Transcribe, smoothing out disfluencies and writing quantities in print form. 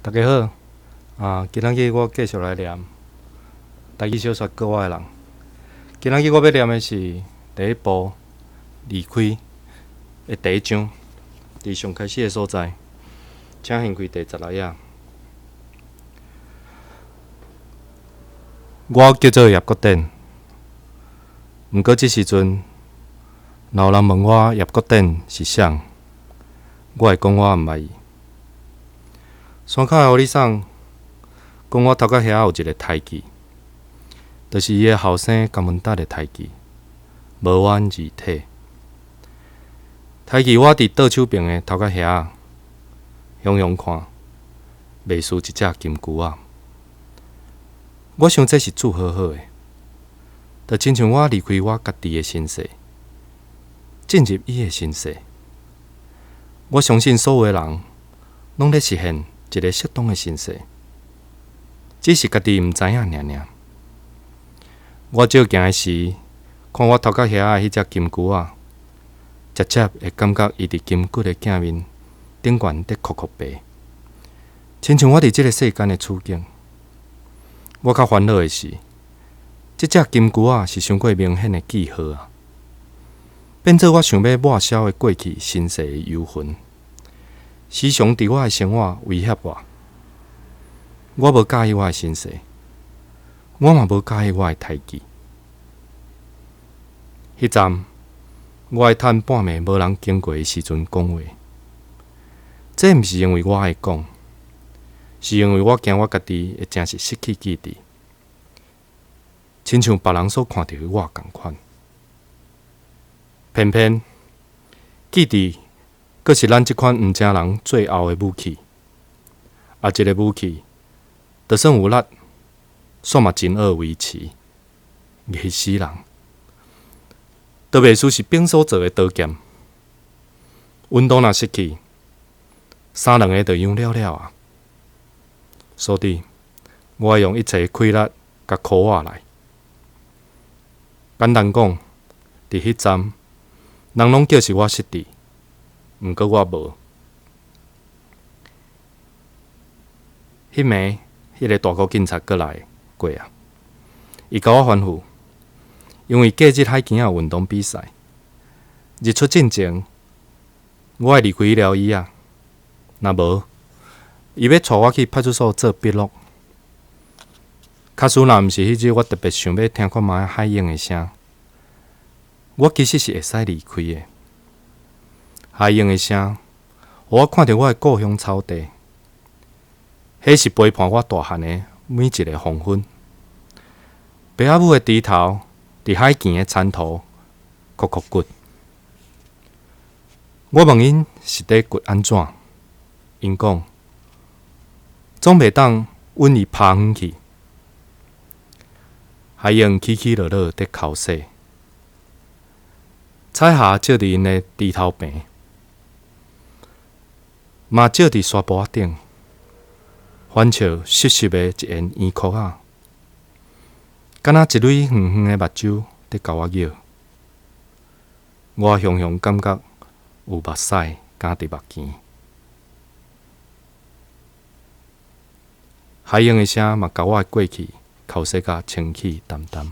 大家好，啊，今仔日我繼續來念台語小說《閣外的人》。今仔日我欲念的是第一部離開的第一章，佇上開始的所在，請掀開第16頁。我叫做葉國典，毋過這時陣，若有人問我葉國典是啥，我會講我毋捌伊。山跤的烏尼桑講我頭殼遐有一个刣記，就是伊的後生共阮搭的刣記，無冤而體。刣記我佇倒手爿的頭殼遐，雄雄看，袂輸一隻金龜仔。我想這是祝好好的，就親像我離開我家己的身世，進入伊的身世。我相信所有的人攏咧實現一个適當的身世，只是家己毋知影爾爾。我照鏡的時，看我頭殼遐的彼隻金龜仔，直接會感覺伊佇金骨的鏡面頂懸佇哭哭爬，親像我佇這个世間的處境。我較煩惱的是，這隻金龜仔是傷過明顯的記號啊，變做我想欲抹消的過去身世的幽魂，時常佇我的生活威脅我。我無佮意我的身世，我嘛無佮意我的刣記。彼站，我愛趁半暝無人經過的時陣講話。這毋是因為我愛講，是因為我驚我家己會誠實失去記憶，親像別人所看著的我仝款。偏偏記憶，閣是咱這款毋知人最後的武器。啊，這个武器，就算有力，煞嘛真惡維持，會死人。都袂輸是兵所做的刀劍，溫度若失去，三兩下就溶了了啊！所以，我愛用一切氣力共箍倚來。簡單講，佇彼站，人攏叫是我失智，毋過我無。彼暝，彼个大箍警察閣來過啊，伊共我吩咐，因為隔日海墘仔有運動比賽，日出進前，我愛離開彼寮椅仔，若無，伊欲帶我去派出所做筆錄。假使若毋是彼日我特別想欲聽看覓海湧的聲，我其實是會使離開的。海湧的聲，予我看著我的故鄉草地，彼是陪伴我大漢的每一个黃昏。爸仔母的豬頭佇海墘的田塗哭哭掘。我問𪜶是佇掘按怎，𪜶講總袂當阮伊拋遠去。海湧起起落落佇哭洗，彩霞照佇𪜶的豬頭棚，嘛照佇沙埔仔頂，反照濕濕的一緣圓箍仔，敢若一蕊圓圓的目睭佇共我覅。我雄雄感覺有目屎乾佇目墘。海湧的聲嘛共我的過去哭洗甲清氣澹澹。